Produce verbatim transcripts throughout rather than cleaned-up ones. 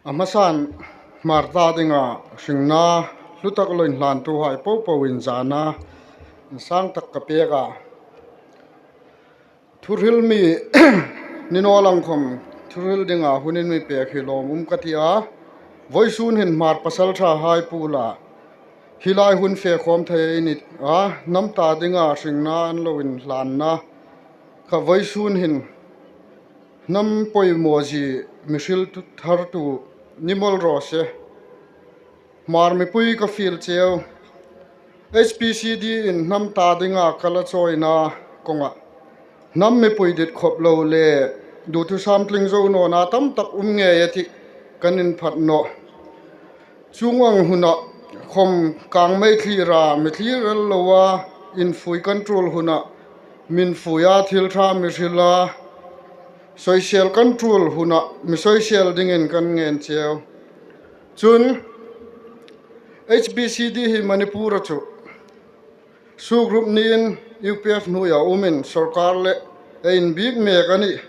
A hmasan Hmar ta dinga hringna hlu tak lo inhlantuhai popo in zana insang tak ka pek a. Thuhril mi ni naw lang khawm thuhril dinga hunin mi pek hi lawm um ka ti a. Vawisun hin Hmar pasalṭhahai pula hi lai hun fe khawm thei ei ni a, hnam ta dinga hringna an lo inhlanna kha vawisun hin hnam poimaw zie mi hril tu, thartu ni mawl raw se. Hmar mipui ka fiel cheu. H P C D in hnam ta dinga kala chawina kawngah hnam mipui dit khop lo le duthusam tling zo nawna tam tak um ngei a tih kan inphat nawh. Chuong ang huna khawm kang mei thlir a, mi thlir el lo a, infui kan tul huna min fui a, thil ṭha mi hril a, soisel kan tul huna mi soisel dingin kan ngen cheu. Chun H P C D hi Manipur-a chu SoO group niin U P F hnuoia umin sawrkar le ei inbiek mek a nih.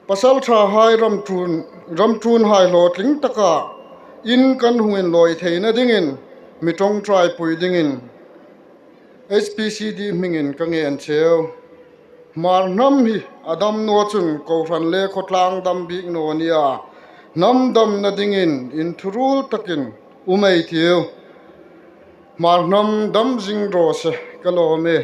Pasalṭhahai ram tul, ram tulhai hlawtling taka in kan hung inlawi theina dingin mi ṭawngṭaipui dingin H P C D hmingin ka ngen cheu. Hmar hnam hi a dam naw chun kohran le khawtlang dam bik naw nia, hnam damna dingin inthuruol takin um ei tiu. Hmar hnam dam zing raw se ka lawm e.